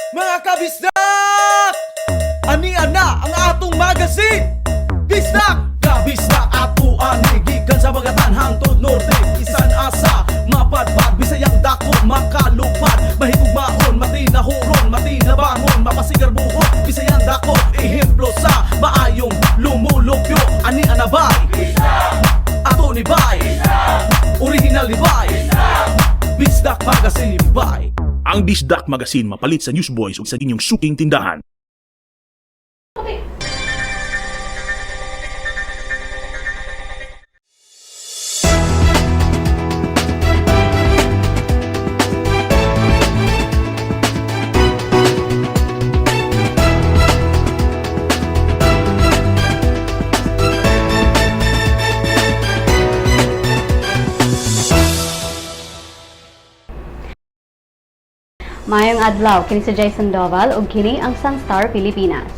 Mga kabisdak! Ania na ang atong magazine! Bisdak! Kabisdak ato ani gikan sa Bagatan hangtod Norte, isan asa mapadpad, Bisayang dako makalupad, mahigugmaon, matinahuron, matinabangon, mapasigarbuhon. Bisayang dako, ehemplo sa maayong lumulupyo. Ani anabay ato ni bay, original ni bay, Bisdak Magazine bay. Ang Bisdak Magazine mapalit sa Newsboys ug sa inyong suking tindahan. Maayong adlaw, kini si Jason Doval ug kini ang Sunstar Pilipinas.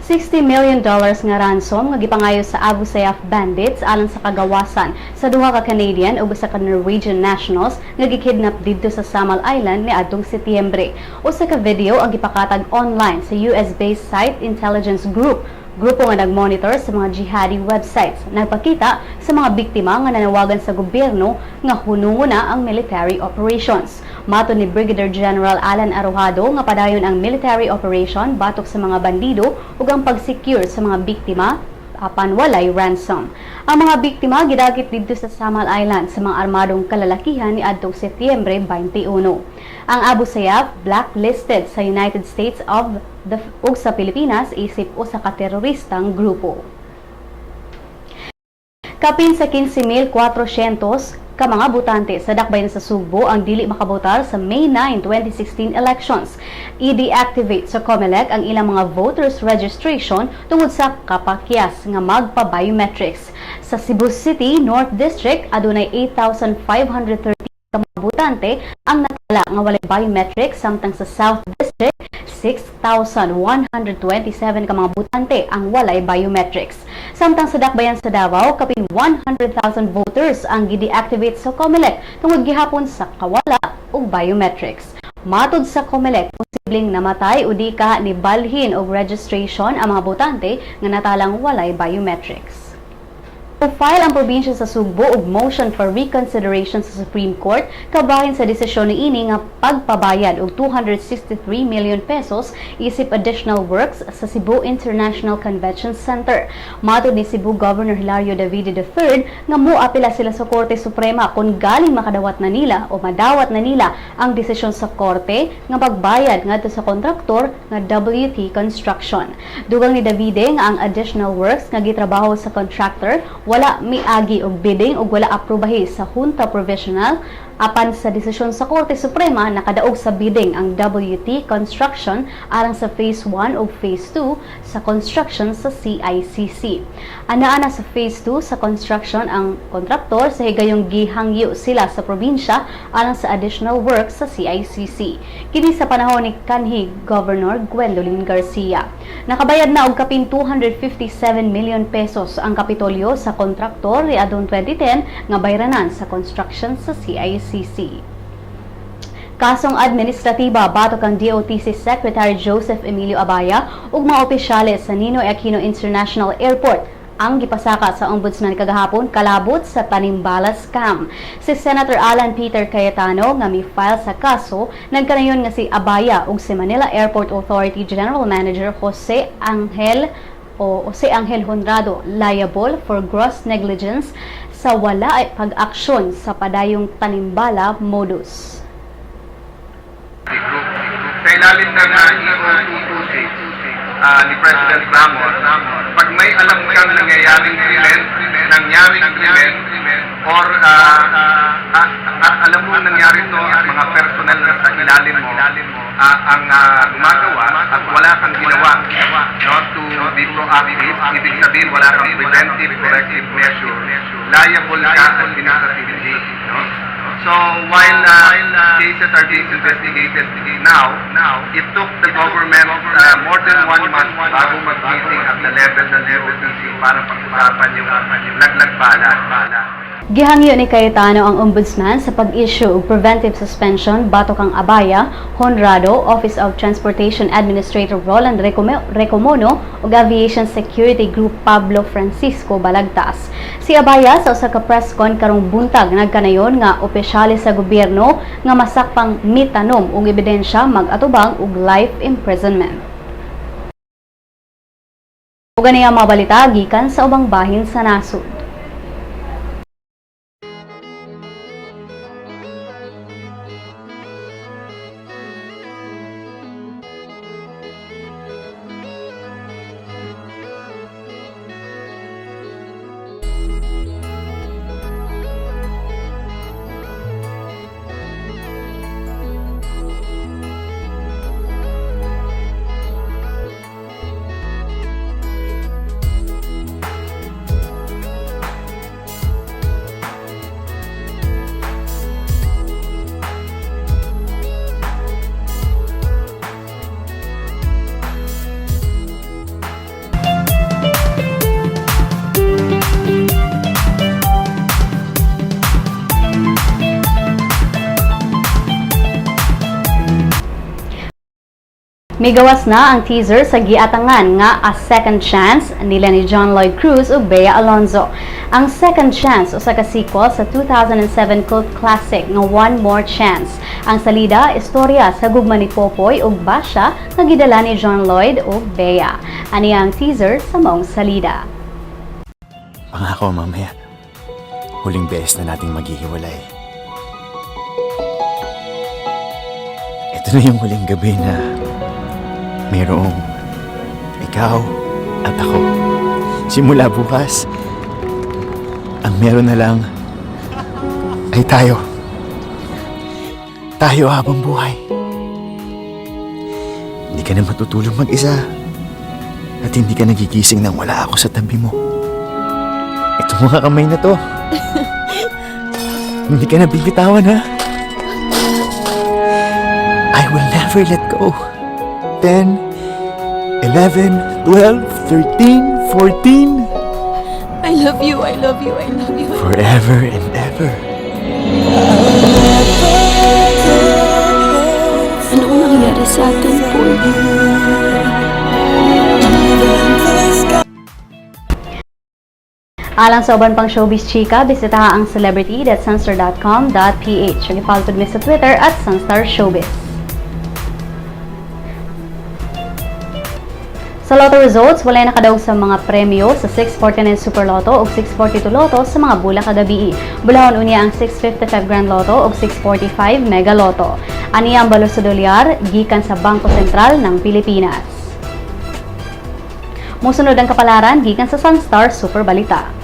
$60 million nga ransom nga gipangayo sa Abu Sayyaf bandits alang sa kagawasan sa duha ka Canadian ug usa ka Norwegian nationals nga gikidnap didto sa Samal Island niadtong Setyembre. Usa ka video ang gipakatag online sa US-based site Intelligence Group, grupo nga nagmonitor sa mga jihadi websites, nagpakita sa mga biktima nga nanawagan sa gobyerno nga hunungon na ang military operations. Matod ni Brigadier General Alan Arojado nga padayon ang military operation batok sa mga bandido ug ang pag-secure sa mga biktima apan walay ransom. Ang mga biktima gidagit didto sa Samal Island sa mga armadong kalalakihan niadtong Setyembre 21. Ang Abu Sayyaf blacklisted sa United States of the ug sa Pilipinas isip usa ka teroristang grupo. Kapin sa 15,400 ka mga botante sa dakbayan sa Sugbo ang dili makabotar sa May 9, 2016 elections. I-deactivate sa COMELEC ang ilang mga voters registration tungod sa kapakyas nga magpa-biometrics. Sa Cebu City North District, adunay 8,530 ka mga botante ang natala nga walay biometrics, samtang sa South District, 6,127 ka mga botante ang walay biometrics. Samtang sa dakbayan sa Davao, kapin 100,000 voters ang gi-deactivate sa COMELEC tungod gihapon sa kawala og biometrics. Matod sa COMELEC, posibleng namatay o di ka ni balhin og registration ang mga botante nga natalang walay biometrics. File ang probinsya sa Sugbo og motion for reconsideration sa Supreme Court kabahin sa desisyon niini nga pagpabayad og ₱263 million isip additional works sa Cebu International Convention Center. Matod ni Cebu Governor Hilario Davide III nga moapila sila sa Korte Suprema kung galing makadawat na nila o madawat na nila ang desisyon sa korte nga pagbayad ngadto sa kontraktor nga WT Construction. Dugang ni Davide nga ang additional works nga gitrabaho sa contractor wala miagi og bidding ug wala aprubahi sa Junta Provisional, apan sa desisyon sa Korte Suprema, nakadaog sa bidding ang WT Construction alang sa Phase 1 ug Phase 2 sa construction sa CICC. Anaa na sa Phase 2 sa construction ang kontraktor sa higayong gihangyo sila sa probinsya alang sa additional works sa CICC. Kini sa panahon ni kanhi Governor Gwendolyn Garcia. Nakabayad na og kapin ₱257 million ang Kapitolyo sa kontraktor niadtong 2010 nga bayranan sa construction sa CICC. Kasong administratiba batok ang DOTC Secretary Joseph Emilio Abaya ug mga opisyales sa Ninoy Aquino International Airport ang gipasaka sa Ombudsman kagahapon kalabot sa Tanimbala scam. Si Senator Alan Peter Cayetano nga mi-file sa kaso nagkanayon nga si Abaya ug si Manila Airport Authority General Manager Jose Angel o Jose Angel Honrado liable for gross negligence sa wala ay pag-aksyon sa padayong Tanimbala modus. Group. Sa ilalim ng EO 226 ni President Ramos, pag may alam kang nangyaring krimen, or at alam mo nangyari to at mga personnel na sa ilalim mo ang gumagawa at wala kang ginawa, no, to be proactive, ibig sabihin wala kang preventive corrective measure, liable ka administratively, no? So while cases are being investigated now, it took the government more than one month bago mag-meeting ang the level ng DOTC para pag-usapan yung laglag bala. Gihangyo ni Cayetano ang ombudsman sa pag-issue og preventive suspension batok kang Abaya, Honrado, Office of Transportation Administrator Roland Recomono ug Aviation Security Group Pablo Francisco Balagtas. Si Abaya sa usa ka press con karong buntag nagkanayon nga opisyales sa gobyerno nga masakpang mitanom og ebidensya mag-atubang og life imprisonment. Ug ani ang mga balita gikan sa ubang bahin sa nasod. Migawas na ang teaser sa giatangan nga A Second Chance nila ni John Lloyd Cruz ug Bea Alonzo. Ang Second Chance usa ka sequel sa 2007 cult classic nga One More Chance. Ang salida, istorya sa gugma ni Popoy ug Basha nga gidala ni John Lloyd ug Bea. Ani ang teaser sa maong salida. Pangako mamaya, huling beses na nating maghihiwalay. Ito na yung huling gabi na mayroong ikaw at ako. Simula bukas, ang meron na lang ay tayo. Tayo habang buhay. Hindi ka na matutulog mag-isa at hindi ka nagigising nang wala ako sa tabi mo. Itong mga kamay na to. Hindi ka na bibitawan, ha? I will never let go. 10, 11, 12, 13, 14. I love you, I love you, I love you. Forever and ever. Anong nangyari sa atin, Paul? Alang sa uban pang showbiz chika, bisitaha ang celebrity.sunstar.com.ph. Ug i-follow pod mi sa Twitter @SunstarShowbiz. Sa Lotto results, walay nakadaog sa mga premyo sa 649 Super Lotto ug 642 Lotto sa mga bulak kagabii. Bulahon unya ang 655 Grand Lotto ug 645 Mega Lotto. Ani ang balo sa dolyar gikan sa Bangko Sentral ng Pilipinas. Mosunod ang kapalaran gikan sa Sunstar Super Balita.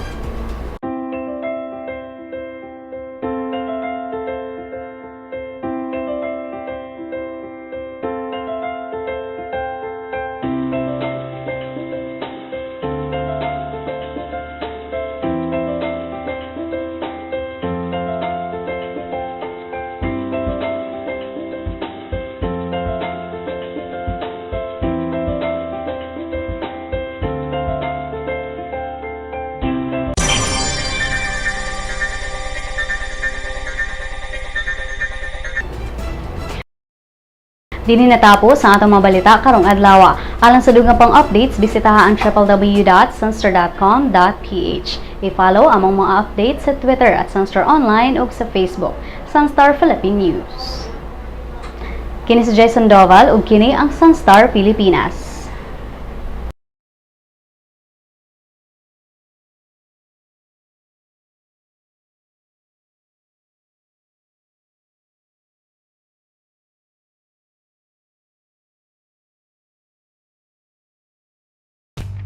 Dinhi natapos ang atong mga balita karong adlaw. Alang sa dugang pang updates, bisitaha ang www.sunstar.com.ph. I-follow among mga updates sa Twitter @SunstarOnline ug sa Facebook, Sunstar Philippine News. Kini si Jason Doval ug kini ang Sunstar Pilipinas.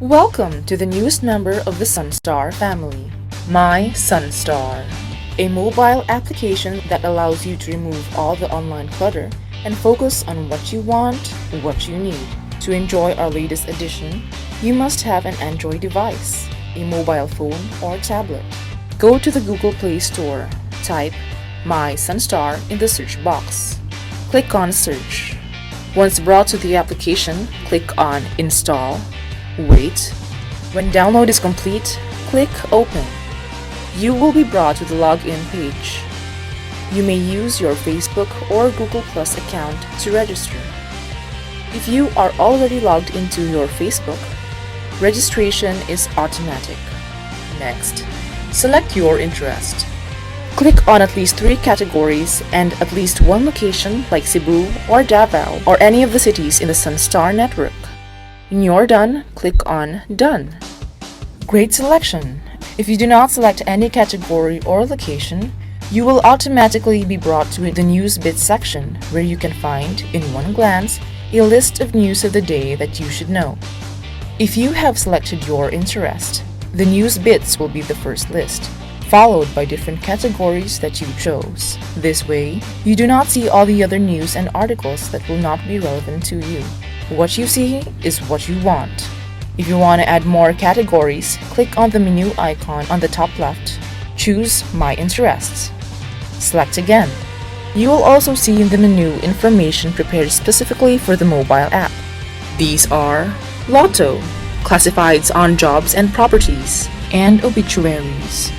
Welcome to the newest member of the Sunstar family, My Sunstar, a mobile application that allows you to remove all the online clutter and focus on what you want, what you need. To enjoy our latest edition, you must have an Android device, a mobile phone, or tablet. Go to the Google Play Store, type My Sunstar in the search box. Click on Search. Once brought to the application, click on Install, wait, When download is complete, click Open. You will be brought to the login page. You may use your Facebook or Google Plus account to register. If you are already logged into your Facebook, registration is automatic. Next, select your interest. Click on at least three categories and at least one location like Cebu or Davao or any of the cities in the Sunstar network. When you're done, click on Done. Great selection! If you do not select any category or location, you will automatically be brought to the News Bits section where you can find, in one glance, a list of news of the day that you should know. If you have selected your interest, the news bits will be the first list, followed by different categories that you chose. This way, you do not see all the other news and articles that will not be relevant to you. What you see is what you want. If you want to add more categories, click on the menu icon on the top left. Choose My Interests. Select again. You will also see in the menu information prepared specifically for the mobile app. These are Lotto, classifieds on jobs and properties, and obituaries.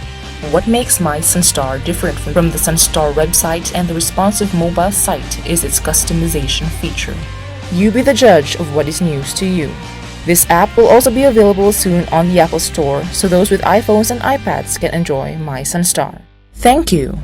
What makes My Sunstar different from the Sunstar website and the responsive mobile site is its customization feature. You be the judge of what is news to you. This app will also be available soon on the Apple Store, so those with iPhones and iPads can enjoy My Sunstar. Thank you.